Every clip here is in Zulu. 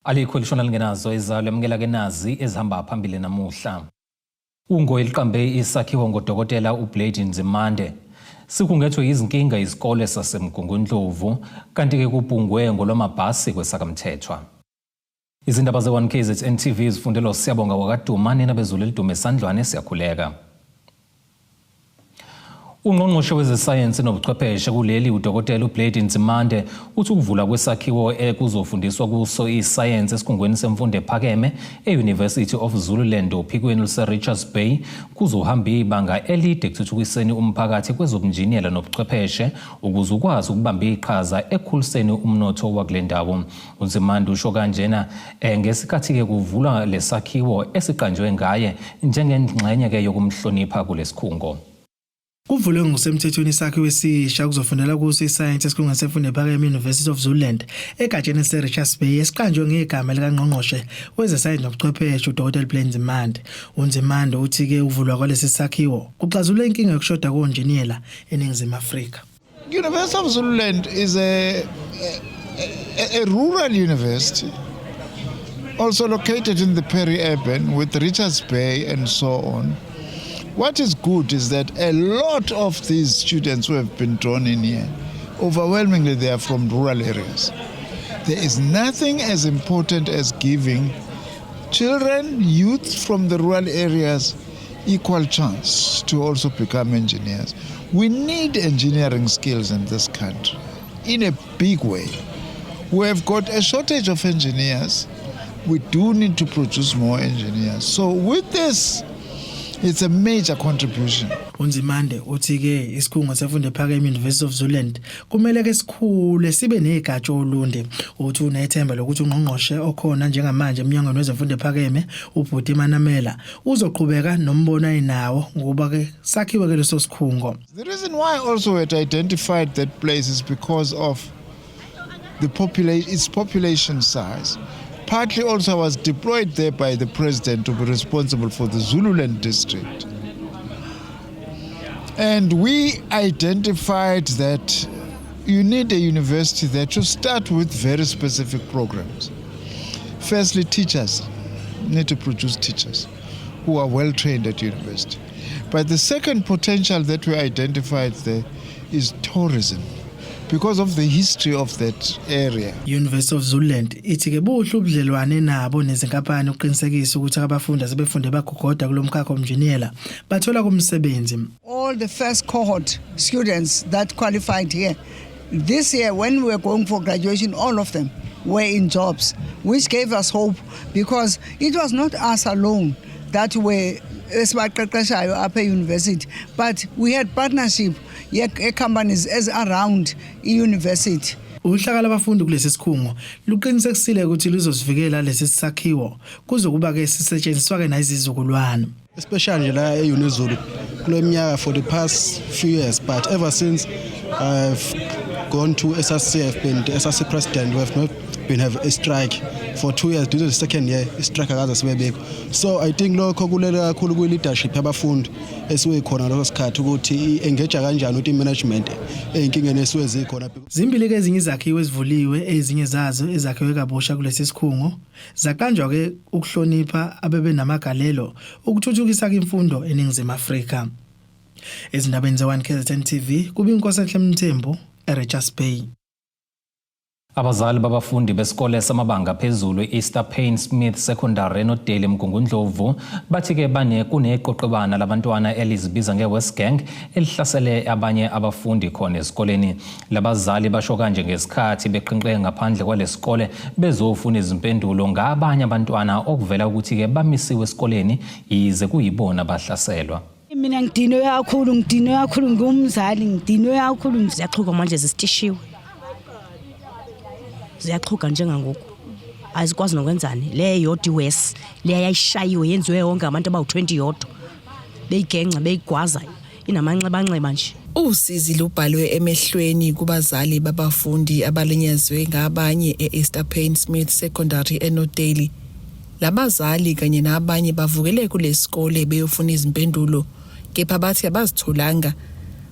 Alikho elishona lingenazo izalo emukela ke nazi ezihamba phambili namuhla. Ungo eliqambe isakhiwo ngodokotela uBlade Nzimande. Sikhungethwe yizinkinga isikole saseMgungundlovu kanti ke kubhungwe ngolwamabhasi kwesakamthethwa. Izindaba ze-1 KZN TV zifundelwa Siyabonga wakaduma nina bezulu elidume esandlwane siyakhuleka. Ungqongqoshe wezesayensi nobuchwepheshe kuleli uDokotela uBlade Nzimande uthi ukuvulwa kwesakhiwo ekuzofundiswa kuso isayensi esikhungweni semfundo ephakeme e-University of Zululand ophikweni luse-Richards Bay kuzohamba ibanga elide ekuthuthukiseni umphakathi kwezobunjiniyela nobuchwepheshe ukuze ukwazi ukubamba iqhaza ekukhuliseni umnotho wakule ndawo. UNzimande usho kanjena ngesikhathi-ke kuvulwa lesakhiwo esiqanjwe ngaye njengengxenye-ke yokumhlonipha kulesikhungo. Kuvulwe ngokusemthethweni isakhiwo esisha kuzofundela kuso isayensi esikhungweni semfundo ephakeme i-University of Zululand egatsheni elise-Richards Bay esiqanjwe ngegama likangqongqoshe wezesayensi nobuchwepheshe uDokotela Blade Nzimande. UNzimande uthi-ke ukuvulwa kwalesi sakhiwo kuxazulula inkinga yokushoda konjiniyela eNingizimu Afrika. University of Zululand is a rural university, also located in the peri-urban with Richards Bay and so on. What is good is that a lot of these students who have been drawn in here, overwhelmingly they are from rural areas. There is nothing as important as giving children, youth from the rural areas equal chance to also become engineers. We need engineering skills in this country in a big way. We have got a shortage of engineers. We do need to produce more engineers. So with this, it's a major contribution. UNzimande uthi-ke isikhungo semfundo ephakeme University of Zululand kumele ke sikhule sibe negatsha olundi. Uthi unethemba lokuthi ungqongqoshe okhona njengamanje emnyangweni wezemfundo ephakeme uBhuti Manamela uzoqhubeka nombono ayinawo ngokuba ke sakhiwe ke leso sikhungo. The reason why also we had identified that place is because of the population, its population size. Partly also I was deployed there by the president to be responsible for the Zululand district. And we identified that you need a university that should start with very specific programs. Firstly, teachers need to produce teachers who are well trained at university. But the second potential that we identified there is tourism because of the history of that area. University of Zululand ithi ke buhle ubudlelwane nabo nezinkampani ukuqinisekisa ukuthi abafundi asebefunde bagogoda kulomkhakha wobunjiniyela bathola kumsebenzi. All the first cohort students that qualified here this year, when we were going for graduation, all of them were in jobs, which gave us hope because it was not us alone that were esibaqeqeshayo apha e-university, but we had partnership ye-companies as around i-university. Uhlaka labafundi kulesi sikhungo luqinisekisile ukuthi luzosivikela lesi sakhiwo kuzokuba ke sisetshenziswa ke nayizizukulwane. Especially nje la e-Unizulu kule minyaka, for the past few years, but ever since I've gone to SRC, I've been the SRC president, we have not been have a strike for 2 years. This is the second year i-strike akaze sibebekho. So I think lokho kulele kakhulu kwi-leadership yabafundi esuke khona ngaleso sikhathi ukuthi i-engage kanjani ukuthi i-management ey'nkingeni esuke zikhona. Zimbili ke ezinye izakhiwo ezivuliwe, ezinye zazo ezakhiwe kabusha kulesi sikhungo zaqanjwa ke ukuhlonipha abebenamagalelo ukuthuthukisa imfundo eNingizimu Afrika. Ezindabeni ze-1 KZN TV kubi Inkosi Mthembu eRichards Bay. Abazali babafundi besikole samabanga aphezulu i-Esther Payne Smith Secondary eNodeli eMgungundlovu bathi-ke bane kuneqoqobana labantwana elizibiza nge-West Gang elihlasele abanye abafundi khona esikoleni. Labazali basho kanje ngesikhathi beqhinqe ngaphandle kwalesikole bezofuna izimpendulo ngabanye abantwana okuvela ukuthi-ke bamisiwe esikoleni yize kuyibona abahlaselwa. Mina ngidinwe kakhulu, ngidinwe kakhulu, ngumzali, ngidinwe kakhulu. Ziyaxhuga manje, zisitishiwe, ziyaxhuga njengangoku, azikwazi nokwenzani. Le yodwa iwesi leya yayishayiwe yenziwe yonke ngabantu abawu-20 yodwa, beyigenca beyigwaza, inamanxebanxeba nje. Usizi lubhalwe emehlweni kubazali babafundi abalinyazwe ngabanye e-Esther Payne Smith Secondary eNodeli. Labazali kanye nabanye bavukele kulesikole beyofuna izimpendulo, kepha bathi abazitholanga.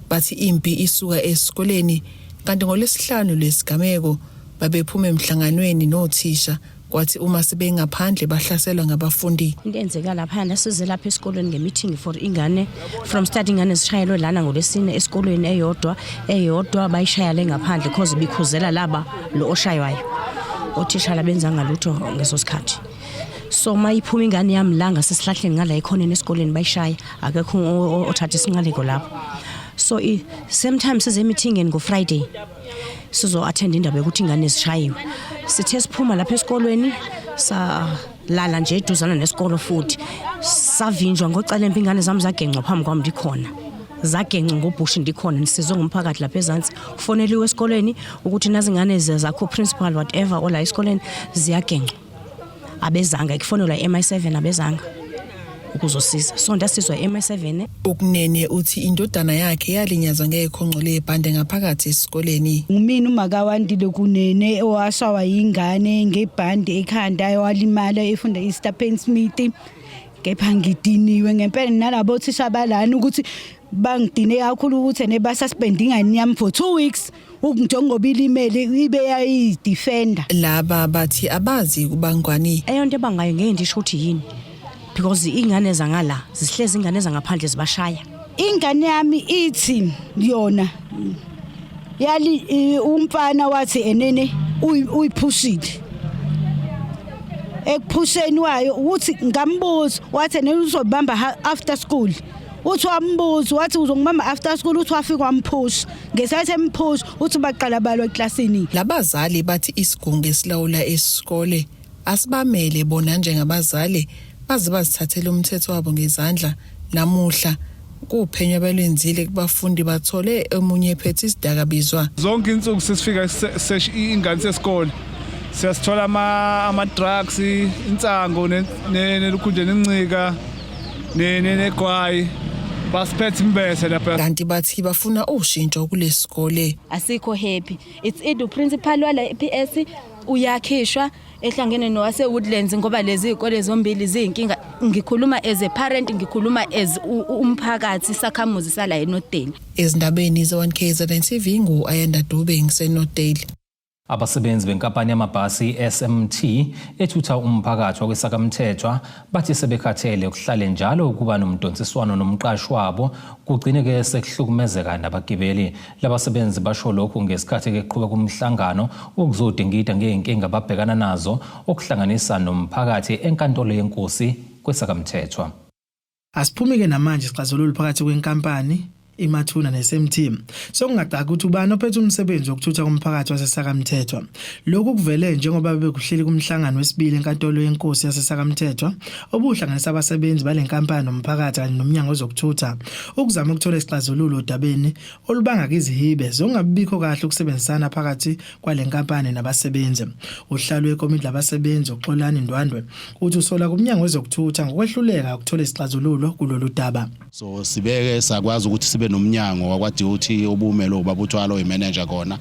Bathi impi isuka esikoleni, kanti ngolwesihlanu lesigameko babephuma emhlanganweni nothisha. Kwathi uma sebengaphandle bahlaselwa ngabafundi. Into eyenzeka laphayana, size lapha esikolweni nge-meeting for ingane from start. Ingane zishayelwe lana ngolwesine esikolweni, eyodwa eyodwa bayishaya le ngaphandle cause bikhuzela laba lo oshaywayo. Othishala benzanga lutho ngeso sikhathi. So uma iphuma ingane yami la ngasesihlahleni ngala ekhoneni esikoleni, bayishaya, akekho othatha isinqaleko lapho. So same time size e-meetingeni ngo-Friday, sizo-attend indaba yokuthi ingane zishayiwe. Sithe siphuma lapha esikolweni, salala nje eduzana nesikolo, futhi savinjwa ngocelemba. Ingane zami zagencwa phambi kwami ndikhona, zagencwa ngobhushi ndikhona, nisizwe ngumphakathi lapha ezansi. Kufoneliwe esikolweni ukuthi nazi ingane zakho, principal, whatever ola esikoleni, ziyagencwa. Abezanga. Ekufonelwa i-MI7, abezanga ukuzosiza, so ndasizwa i-MI7. Ukunene uthi indodana yakhe yalinyazwa ngekhonco lebhande ngaphakathi esikoleni. Ngumina umakawandile Kunene owashawa yingane ngebhandi ekhanda, walimala, efunda Easter Smith. Kepha ngidiniwe ngempela nalabo thisha balana ukuthi bangidine kakhulu ukuthi ene basuspend ingane yami for 2 weeks njengoba ilimele ibe yayidefender. Laba bathi abazi kubangwani. Eyonto ebangayo ngeke ndisho ukuthi yini, because ingane zangala zihlezi, ingane zangaphandle zibashaya. Ingane yami ithi yona yali umfana wathi enene uyiphushile. Ekuphusheni wayo uthi ngambuza, wathi enene uzobamba after school. Uthi wambuza, wathi uzongibamba after school. Uthi wafika wamphusha. Ngesikhathi emphusha, uthi baqala balwa eklasini. Labazali bathi isigungu esilawula isikole asibamele bona njengabazali, baze bazithathele umthetho wabo ngezandla. Namuhla kuphenyo abalwenzile kubafundi bathole omunye ephethe isidakamizwa. Zonke insuku sesifika ingane sesikole siyasithola ama drugs, insango, nelukhunje, nencika, negwayi, basiphethe imbese lapha. Kanti bathi bafuna ushintsho kulesikole. Asikho happy. It's either principal wala PS uyakhishwa ehlangene nowase Woodlands, ngoba lezi izikole zombili ziyinkinga. Ngikhuluma as a parent, ngikhuluma as umphakathi, sakhamuzi sala eNorthdale. Ezindabeni ze-1 KZN TV, ngu-Ayanda Dube, ngiseNorthdale. Abasebenzi benkampani yamabhasi i-SMT ethutha umphakathi wakweSakamthethwa bathi sebekhathele ukuhlale njalo ukuba nomdonsiswano nomqashi wabo, kugcine-ke sekuhlukumezeka nabagibeli. Labasebenzi basho lokhu ngesikhathi keqhuba kumhlangano wokuzodingida ngey'nkinga ababhekana nazo okuhlanganisa nomphakathi enkantolo yenkosi kweSakamthethwa. Asiphumi-ke namanje isixazululo phakathi kwenkampani iMathuna ne-SMT. Sokungacaci ukuthi ubani ophethe umsebenzi wokuthutha komphakathi waseSakamthethwa. Lokhu kuvele njengoba bekuhleli kumhlangano wesibili enkantolo yenkosi yaseSakamthethwa obuhlanganisa abasebenzi bale nkampani nomphakathi kanye nomnyango wezokuthutha ukuzama ukuthola isixazululo odabeni olubanga izihibe zokungabibikho kahle ukusebenzisana phakathi kwale nkampani nabasebenzi. Uhlalo wekomiti labasebenzi uXolani Ndwandwe uthi usola kumnyango wezokuthutha ngokwehluleka ukuthola isixazululo kulolu daba. So sibeke sakwazi ukuthi sibe nomnyango wakwa-DOT obumelwe ubaba uThwala, oyimanager khona.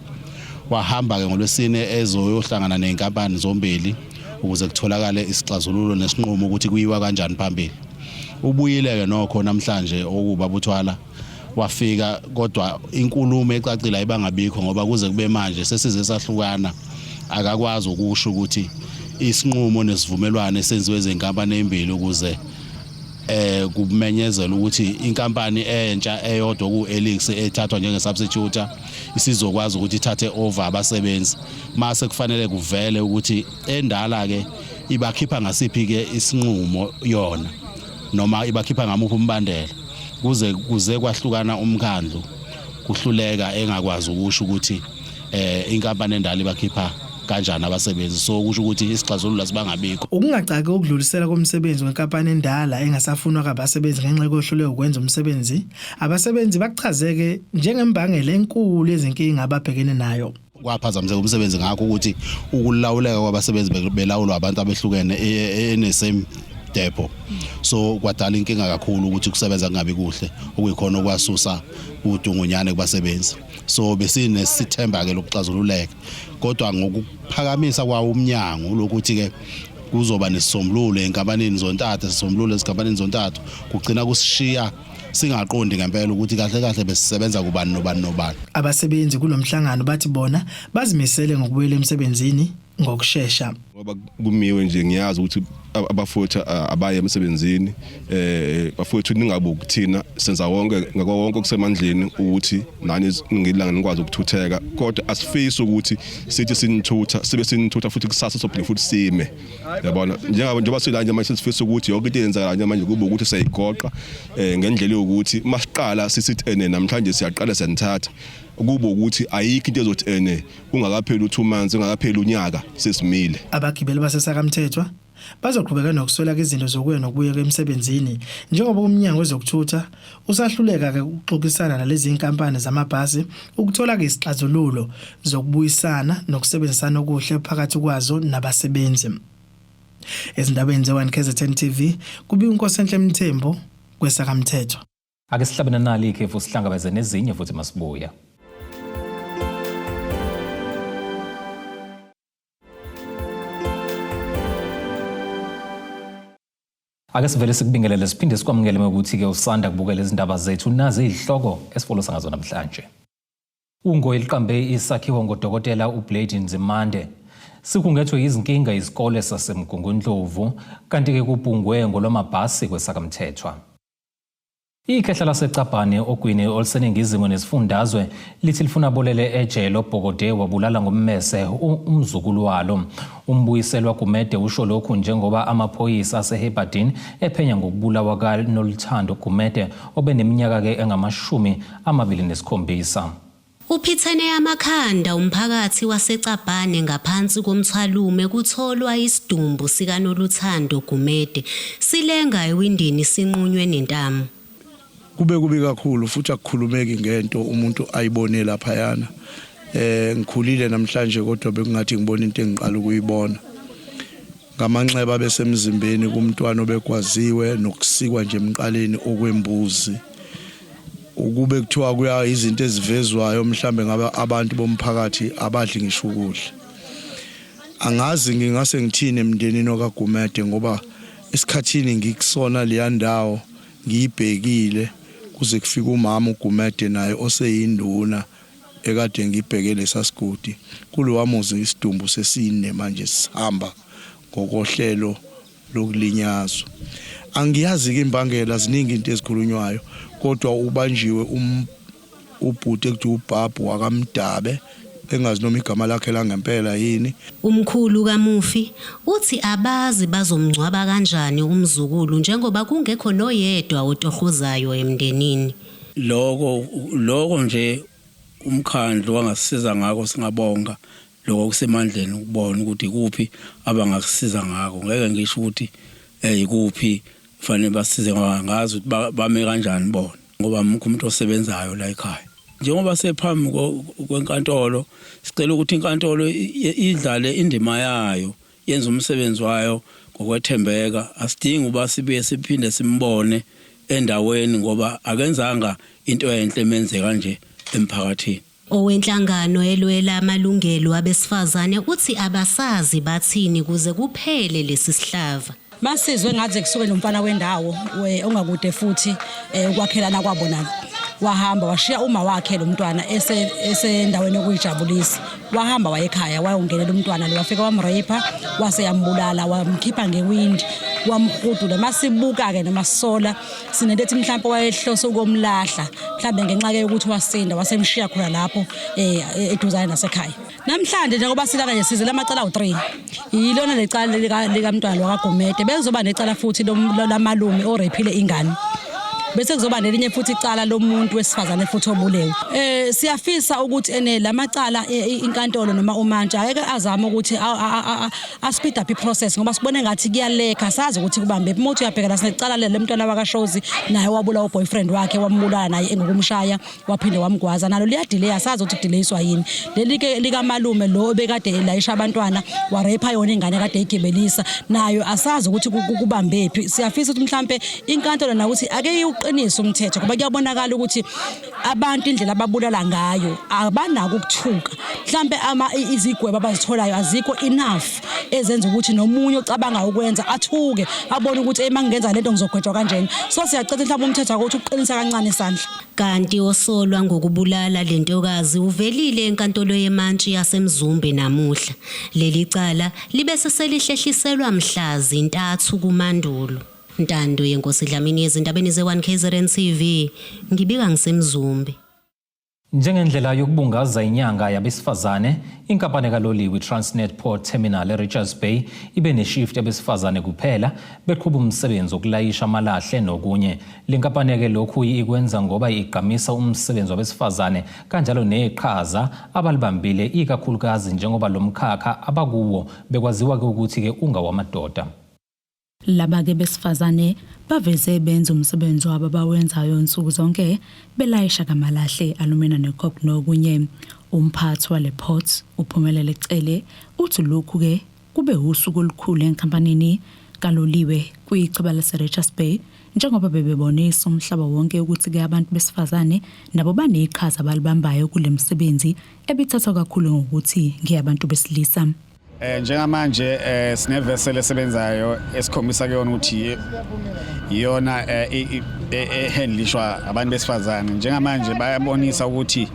Wahamba-ke ngolwesine ezoyohlangana ney'nkampani zombili ukuze kutholakale isixazululo nesinqumo ukuthi kuyiwa kanjani phambili. Ubuyile-ke nokho namhlanje okubaba uThwala, wafika, kodwa inkulumo ecacile ayibangabikho, ngoba kuze kube manje sesize sahlukana, akakwazi ukusho ukuthi isinqumo nesivumelwano esenziwe ezinkampani ezimbili ukuze kumenyezela ukuthi inkampani entsha eyodwa ku-Elix ethathwa njenge substitute isizokwazi ukuthi ithathe over abasebenzi, mase kufanele kuvele ukuthi endala ke ibakhipha ngasiphi ke isinqumo yona, noma ibakhipha ngamuphi umbandela. Kuze kwahlukana umkhandlu, kuhluleka engakwazi ukusho ukuthi inkampani endala ibakhipha kanjani abasebenzi. So kusho ukuthi isixazululo sibangabikho. Ukungacaki ukudlulisela komsebenzi wenkampani endala engasafunwa kabasebenzi ngenxa yokuhluleka ukwenza umsebenzi, abasebenzi bakuchazeke njengembangela enkulu yezinkinga ababhekene nayo. Kwaphazamiseka umsebenzi ngakho ukuthi ukulawuleka kwabasebenzi belawulwa abantu abehlukene ene-same depot, so kwadala inkinga kakhulu ukuthi kusebenza kungabi kuhle, okuyikhona okwasusa udungunyane kubasebenzi. So besinesithemba ke lokuxazululeka, kodwa ngokuphakamisa kwawo umnyango lokuthi ke kuzoba nesisombululo enkampanini zontathu, isisombululo ezinkampanini zontathu, kugcina kusishiya singaqondi ngempela ukuthi kahle kahle besisebenza kubani nobani nobani. Abasebenzi kulomhlangano bathi bona bazimisele ngokubuyela emsebenzini ngokushesha. Ngoba kumiwe nje ngiyazi ukuthi abafowethu abaye emsebenzini, bafowethu ningabuki, thina senza wonke ngakho wonke okusemandleni ukuthi nani ngilanga nikwazi ukuthutheka, kodwa asifisi ukuthi sithi sinithutha sibe sinithutha futhi kusasa sophinde futhi sime, yabona. Njengoba sila nje manje sifisa ukuthi yonke into eyenzakala nje manje kube ukuthi siyayigoqa ngendlela yokuthi masiqala sisithi ene namhlanje siyaqala siyanithatha, kube ukuthi ayikho into ezothi ene kungakapheli u2 months, ungakapheli unyaka sesimile. Abagibeli baseSakamthethwa bazoqhubeka nokuswela izinto zokuya nokubuya emsebenzini njengoba umnyango wezokuthutha usahluleka ke ukuxoxisana nalezi inkampani zamabhasi ukuthola ke isixazululo zokubuyisana nokusebenzisana okuhle phakathi kwazo nabasebenzi. Ezindabeni ze-1 KZN TV kubika uNkosenhle Mthembu kweSakamthethwa. Ake sihlabene nali ikhefu sihlangabeze nezinye futhi masibuya. Ake sivele sikubingelele siphinde sikwamukele ukuthi-ke usanda kubukela izindaba zethu, nazi izihloko esifolosa ngazo namhlanje. Ungoyi liqambe isakhiwo ngodokotela uBlade Nzimande. Sikhungethwe izinkinga isikole saseMgungundlovu, kanti-ke kubhungwe ngolwamabhasi kweSakamthethwa. Ikhehla laseCabhane ogwini oluseningizimu nesifundazwe lithi lifuna bolele ejele obhokode wabulala ngommese umzukulu walo. Umbuyiselwa Gumede usho lokhu njengoba amaphoyisa aseHebadin ephenya ngokubulawa kaNoluthando Gumede obeneminyaka-ke engama-27. Uphithene amakhanda umphakathi waseCabhane ngaphansi koMthwalume kutholwa isidumbu sikaNoluthando Gumede silenga ewindini sinqunywe nentamo. Kube kubi kakhulu futhi akukhulumeki ngento umuntu ayibone laphayana. Ngikhulile namhlanje kodwa bekungathi ngibona into engiqala ukuyibona. Ngamanxeba abesemzimbeni kumntwana obegwaziwe nokusikwa nje emqaleni okwembuzi. Ukube kuthiwa kuya izinto ezivezwayo mhlambe ngabe abantu bomphakathi abadli ngisho ukudla. Angazi ngingase ngithini emndenini okaGumede ngoba esikhathini ngikusona leya ndawo ngiyibhekile kuze kufike umama uGumede naye oseyinduna ekade ngibheke lesa sigodi kulowa muzi isidumbu sesine manje sihamba ngokohlelo lokulinyazwa. Angiyazi-ke imbangela, ziningi into ezikhulunywayo kodwa ubanjiwe um ubhuti ekuthiwa uBhabhu wakaMdabe engazi noma igama lakhe langempela yini. Umkhulu kamufi uthi abazi bazomngcwaba kanjani umzukulu njengoba kungekho noyedwa otohozayo emndenini. Lokho lokho nje umkhandlu wangasisiza ngakho singabonga lokho kusemandleni ukubona ukuthi ikuphi abangakusiza ngakho. Ngeke ngisho ukuthi eh ikuphi fanele basize ngoba ngazi ukuthi bame kanjani bona ngoba mukho umuntu osebenzayo la ekhaya. Njengoba sephambi kwenkantolo sicela ukuthi inkantolo idlale indima yayo yenze umsebenzi wayo ngokwethembeka. Asidingi uba sibuye siphinde simbone endaweni ngoba akenzanga into enhle emenze kanje emphakathini. Owenhlangano elwela amalungelo abesifazane uthi abasazi bathini kuze kuphele lesi sihlava. Masizwe ngaze kusuke nomfana wendawo ongakude futhi ukwakhelana kwabo nabo. Wahamba washiya uma wakhe lo mntwana esendaweni yokuyijabulisa. Wahamba wayekhaya wayongenela umntwana lo wafika wamrape wase yambulala wamkhipha ngewindi wamhudula. Masibuka ke noma sisola sinento ethi mhlawumbe wayehlose ukomlahla mhlawumbe ngenxa ke yokuthi wasinda wasemshiya khona lapho eduzane nasekhaya. Namhlanje njengoba silana nje sizele amacala awu-3 yilona lecala likamntwana lwakaGomede, bekuzoba necala futhi lamalume orephile ingane, bese kuzoba nelinye futhi icala lomuntu wesifazane futhi obulewe. Siyafisa ukuthi ene lamacala inkantolo noma umantshi ayeke azame ukuthi a speed up i-process ngoba sibone ngathi kuyalekha, sazi ukuthi kubambe uma uthi uyabheka la sinecala le mntwana wakashozi naye wabulawa uboyfriend wakhe wambulala naye engokumshaya waphinde wamgwaza, nalo liyadileya sazi ukuthi kudileyiswa yini. Leli ke likamalume lo obekade elayisha abantwana warepha yona ingane kade igibelisa nayo asazi ukuthi kubambephi. Siyafisa ukuthi mhlambe inkantolo nakuthi ake Awuqinise umthetho ngoba kuyabonakala ukuthi abantu indlela ababulala ngayo abanako ukuthuka. Mhlambe ama izigwebo abazitholayo azikho enough ezenza ukuthi nomunye ocabanga ukwenza athuke abone ukuthi hey mangingenza lento ngizogwetshwa kanjena. So siyacela mhlawumbe umthetho ukuthi uqinisa kancane isandla. Kanti osolwa ngokubulala le ntokazi uvelile enkantolo yemantshi yaseMzumbe namuhla. Leli cala libe seselihlehliselwa mhla zintathu kuMandulo. Ntando yenkosi Dlamini ezindabeni ze-1 KZN TV, ngibika ngiseMzumbe. Njengendlela yokubungaza inyanga yabesifazane, inkampani kaloliwe iTransnet Port Terminal eRichards Bay ibe neshift yabesifazane kuphela beqhuba umsebenzi wokulayisha amalahle nokunye. Le nkampani-ke lokhu ikwenza ngoba igqamisa umsebenzi wabesifazane kanjalo neqhaza abalibambile ikakhulukazi njengoba lo mkhakha abakuwo bekwaziwa-ke ukuthi-ke ungawamadoda. Laba-ke besifazane baveze benza umsebenzi wabo abawenzayo nsuku zonke belayisha kamalahle alumina necoke nokunye. Umphathi wale port uPhumelele Cele uthi lokhu-ke kube wusuku olukhulu enkampanini kaloliwe kwichiba laseRichards Bay njengoba bebebonisa umhlaba wonke ukuthi-ke abantu besifazane nabo baneqhaza abalibambayo kule misebenzi ebithathwa kakhulu ngokuthi ngeyabantu besilisa. Njengamanje sinevessel esebenzayo esikhombisa kuyona ukuthi iyona ehandlishwa abantu besifazane. Njengamanje bayabonisa ukuthi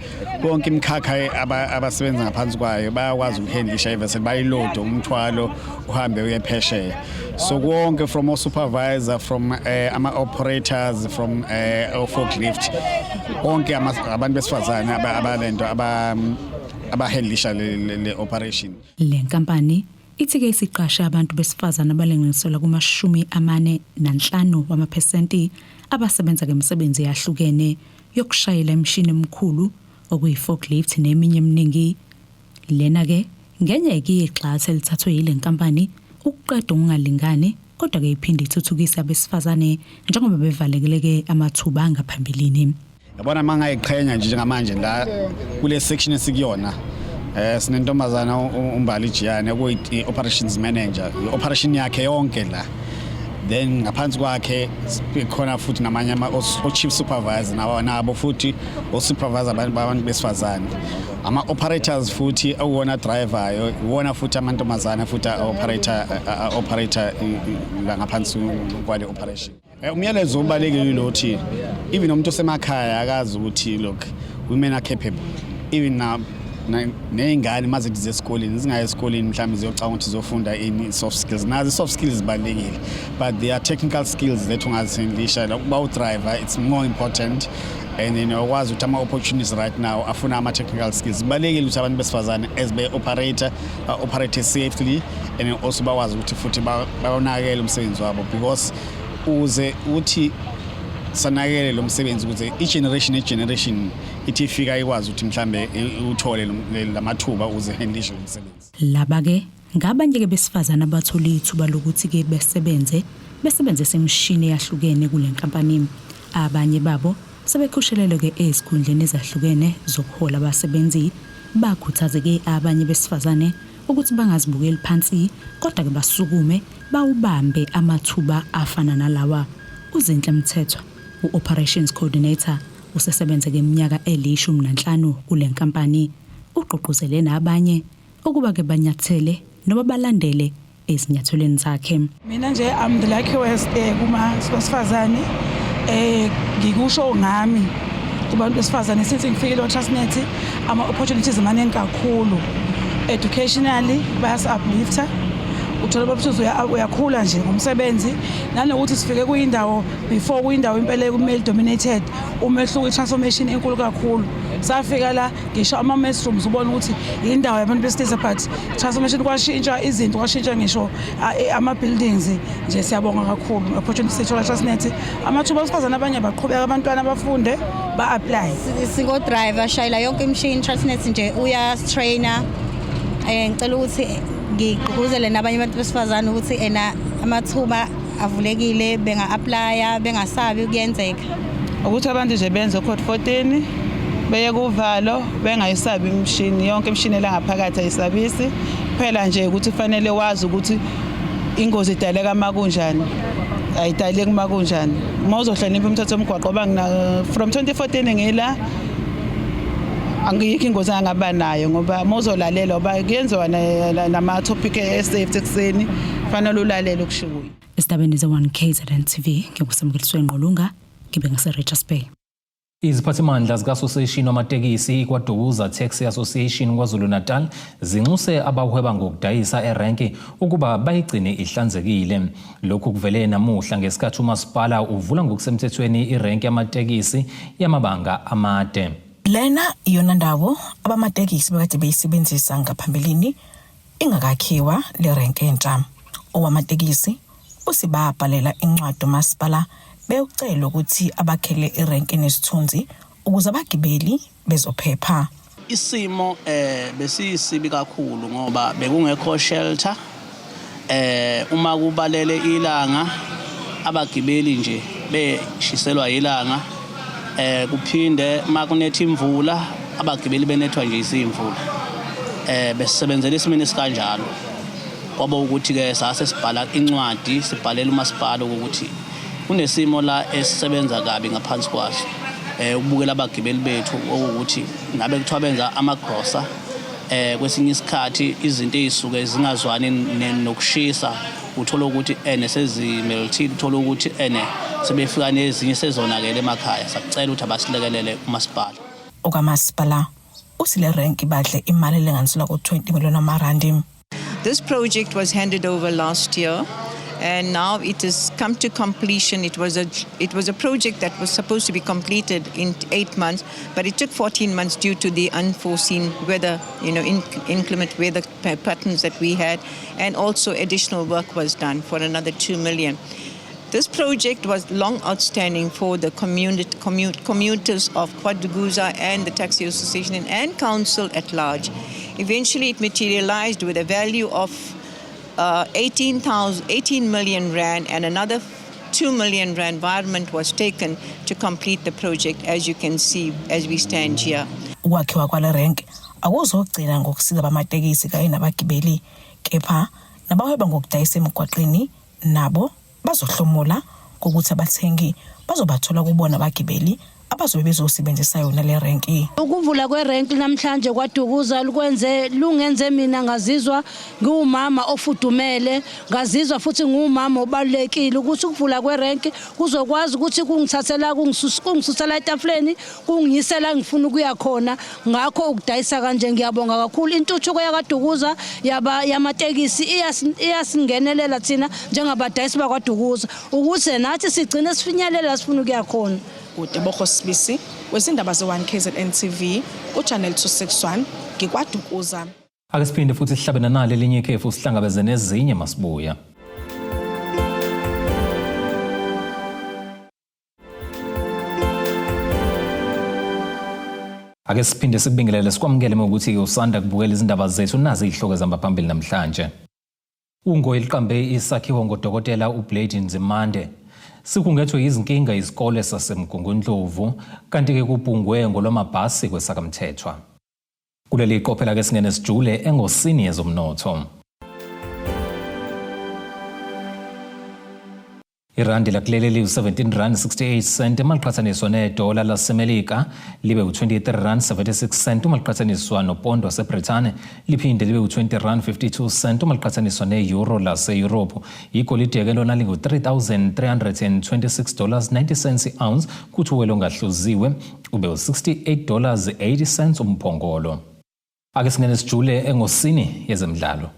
konke imikhakha abasebenza ngaphansi kwayo bayakwazi ukuhandlisha ivessel, bayilode umthwalo uhambe uye phesheya. So konke from o-supervisor, from ama-operators, from o-forklift, konke abantu besifazane abalento abahandlisha le operation. Le nkampani ithi-ke isiqashe abantu besifazane abalinganiselwa kuma-45 wamaphesenti abasebenza ngemisebenzi eyahlukene yokushayela imishini emikhulu okuyi-forklift neminye eminingi. Lena-ke ngenye yegxathu elithathwe yile nkampani ukuqeda ukungalingani kodwa-ke iphinde ithuthukise abesifazane njengoba bevalekeleke amathuba angaphambilini. Yabona mangayiqhenya nje njengamanje la kule section esikuyona sinentombazana uMbali Jiyane okuyi operations manager, i-operation yakhe yonke la. Then ngaphansi kwakhe khona futhi namanye ama o-chief supervisor nabo futhi o-supervisor abantu besifazane, ama-operators futhi okuwona driver-yo iwona futhi amantombazane futhi a-operator la ngaphansi kwale operation. Umyalezo ubalulekile lothi even umuntu osemakhaya akazi ukuthi look, women are capable. Even now ney'ngane uma zithi zesikoleni zingayi esikoleni mhlawumbe ziyocanga ukuthi ziyofunda ini, soft skills. Nazo i-soft skills zibalulekile, but there are technical skills that ungazihandlisha, like ukuba udriver, it's more important. And then uyakwazi ukuthi ama-opportunities right now afuna ama-technical skills. Kubalulekile ukuthi abantu besifazane as be-operator ba-operate safely and also bakwazi ukuthi futhi bawunakekele umsebenzi wabo, because uze uthi sanakele lo msebenzi ukuze i-generation ne-generation ithi ifika ikwazi ukuthi mhlambe uthole lamathuba ukuze handlishe lo msebenzi. Laba-ke ngabanye-ke besifazane abathola ithuba lokuthi-ke besebenze besebenzise imishini eyahlukene kule nkampani. Abanye babo sebekhushelelwe-ke ezikhundleni ezahlukene zokuhola abasebenzi. Bakhuthaze-ke abanye besifazane ukuthi bangazibukeli phansi kodwa-ke basukume bawubambe amathuba afana nalawa. UZinhle Mthethwa, u-operations coordinator, usesebenze-ke iminyaka eli-15 kule nkampani. Ugqugquzele nabanye ukuba-ke banyathele noma balandele ezinyathelweni zakhe. Mina nje I'm the luckiest kuma besifazane, ngikusho ngami kubantu besifazane. Since ngifikile kwa-Transnet, ama-opportunities amaningi kakhulu. Educationally bayasi-uplifta, uthola ukuthi uyakhula nje ngomsebenzi, nanokuthi sifike kuyindawo before kuyindawo impela male dominated. Umehluko, i-transformation enkulu kakhulu. Safika la ngisho ama-mess rooms ubona ukuthi indawo yabantu besilisa, but transformation kwashintsha izinto, kwashintsha ngisho ama-buildings nje. Siyabonga kakhulu opportunity sithola Transnet, amathuba abesifazane abanye baqhubeka, abantwana bafunde, ba-apply. Singo-driver shayela yonke imishini. Transnet nje uyasitraina. Ngicela ukuthi ngigqugquzele nabanye abantu besifazane ukuthi ena amathuba avulekile, benga-applya, bengasabi, kuyenzeka. Ukuthi abantu nje benze code 14, beye kuvalo, bengayisabi imishini. Yonke imishini la ngaphakathi ayisabisi, kuphela nje ukuthi kufanele wazi ukuthi ingozi idaleka uma kunjani. Ayidaleki uma kunjani. Uma uzohlonipha umthetho womgwaqo ngoba ngina from 2014 ngila angiyikho ingozi angaba nayo ngoba uma uzolalela ngoba kuyenziwa nama-topic e-safety ekuseni fanele ulalele okushiwoyo. Esidabeni ze-1 KZN TV nginguSamukeliswe Ngqolunga ngibe ngase-Richards Bay. Iziphathimandla zikasoseshini wamatekisi iKwaDukuza Taxi Association KwaZulu-Natal zinxuse abahweba ngokudayisa erenki ukuba bayigcine ihlanzekile. Lokhu kuvele namuhla ngesikhathi umasipala uvula ngokusemthethweni irenki yamatekisi yamabanga amade. Lena iyona ndawo abamatekisi bekade beyisebenzisa ngaphambilini ingakakhiwa le renki entsha. Owamatekisi uthi babhalela incwadi umasipala bewucela ukuthi abakhele irenki enesithunzi ukuze abagibeli bezophepha. Isimo besisibi kakhulu ngoba bekungekho shelter, uma kubalele ilanga abagibeli nje beshiselwa ilanga, kuphinde makunetha imvula abagibeli benethwa nje izimvula. Besebenzela isimini esikanjalo. Kwaba ukuthi ke sase sibhala incwadi sibhalela umasipala ukuthi kunesimo la esisebenza kabi ngaphansi kwaso, ukubukela abagibeli bethu okuwukuthi ngabe kuthiwa benza amagrosa, kwesinye isikhathi izinto ezisuke zingazwani nokushisa, uthola ukuthi ene sezimeltile, uthola ukuthi ene sebefika nezinye sezonakele emakhaya. Sakucela ukuthi abasilekelele umasipala. Okamasipala uthi le renki badle imali elinganiselwa ku-20 million amarandi. This project was handed over last year and now it has come to completion. It was a project that was supposed to be completed in 8 months, but it took 14 months due to the unforeseen weather, inclement weather patterns that we had, and also additional work was done for another 2 million. This project was long outstanding for the commuters of KwaDukuza and the Taxi Association and council at large. Eventually, it materialized with a value of 18 million rand, and another 2 million rand virement was taken to complete the project, as you can see as we stand here. Ukwakhiwa kwale renki akuzogcina ngokusiza abamatekisi kanye nabagibeli, kepha nabahweba ngokudayisa emgwaqeni nabo bazohlomula ngokuthi abathengi bazobathola kubona abagibeli abazobe bezosebenzisa yona le renki. Ukuvula kwerenki namhlanje KwaDukuza lukwenze lungenze mina ngazizwa ngiwumama ofudumele, ngazizwa futhi ngiwumama obalulekile ukuthi ukuvula kwerenki kuzokwazi ukuthi kungithathela kungisusela etafuleni kungiyisela ngifuna ukuya khona. Ngakho ukudayisa kanje ngiyabonga kakhulu intuthuko yakwaDukuza yaba yamatekisi iyasingenelela thina njengabadayisi bakwaDukuza ukuze nathi sigcine sifinyelela sifuna ukuya khona. UTebogo Sibisi wezindaba ze-1 KZN TV ku-Channel 261 ngikwaDukuza. Ake siphinde futhi sihlabe nanali elinye ikhefu sihlangabeze nezinye masibuya. Ake siphinde sikubingelele sikwamukele ukuthi usanda kubukela izindaba zethu, nazi izihloko ezihamba phambili namhlanje. Ungoyi liqambe isakhiwo ngodokotela uBlade Nzimande. Sikhungethwe izinkinga izikole saseMgungundlovu, kanti-ke kubhungwe ngolwamabhasi kweSakamthethwa. Kuleli qophela ke singene sijule engosini yezomnotho. Irandi lakuleli liwu-17 rand 68 cent uma liqhathaniswa nedola laseMelika, libe u-23 rand 76 cent uma liqhathaniswa nopondo waseBrithani, liphinde libe u-20 rand 52 cent uma liqhathaniswa ne-euro lase-Europe. Igolide-ke lona lingu-3326 dollars 90 cents i-ounce, kuthi uwele ongahluziwe ube u-68 dollars 80 cents umphongolo. Ake singene sijule engosini yezemidlalo.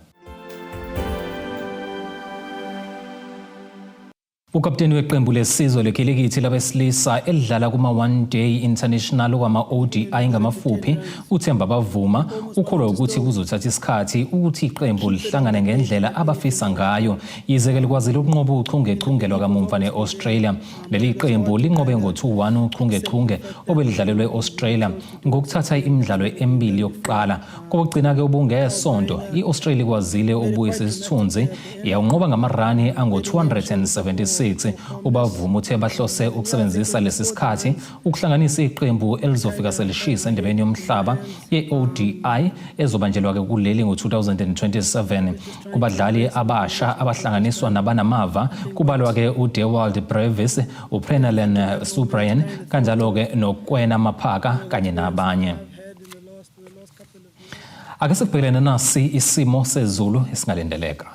Ukapteni weqembu lesizwe lekhilikithi labesilisa elidlala kuma-One Day International, okwama-ODI ngamafuphi, uThemba Bavuma, ukholwa ukuthi kuzothatha isikhathi ukuthi iqembu lihlangane ngendlela abafisa ngayo, yize-ke likwazile ukunqoba uchungechunge lwakamumva ne-Australia. Leli qembu linqobe ngo-2-1 uchungechunge obelidlalelwe e-Australia ngokuthatha imidlalo emibili yokuqala. Kokugcina-ke ubungesonto, i-Australia ikwazile ukubuyisa isithunzi yawunqoba ngamarani ango-276. ngo-2026. UBavuma uthe bahlose ukusebenzisa lesi sikhathi ukuhlanganisa iqembu elizofika selishisa endebeni yomhlaba ye-ODI ezobanjelwa-ke kuleli ngo-2027. Kubadlali abasha abahlanganiswa nabanamava kubalwa-ke uDewald Brevis, uPrenalan Subrayen kanjalo-ke noKwena Maphaka kanye nabanye. Ake sibhekelene nasi isimo sezulu esingalindeleka.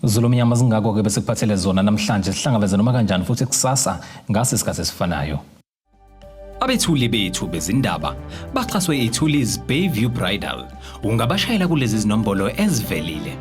Zulu mnyama zingakho-ke besikuphathele zona namhlanje sihlangabeze noma kanjani futhi kusasa ngasi isikhathi esifanayo. Abethuli bethu bezindaba baxhaswe iThuli's Bayview Bridal. Ungabashayela kulezi zinombolo ezivelile.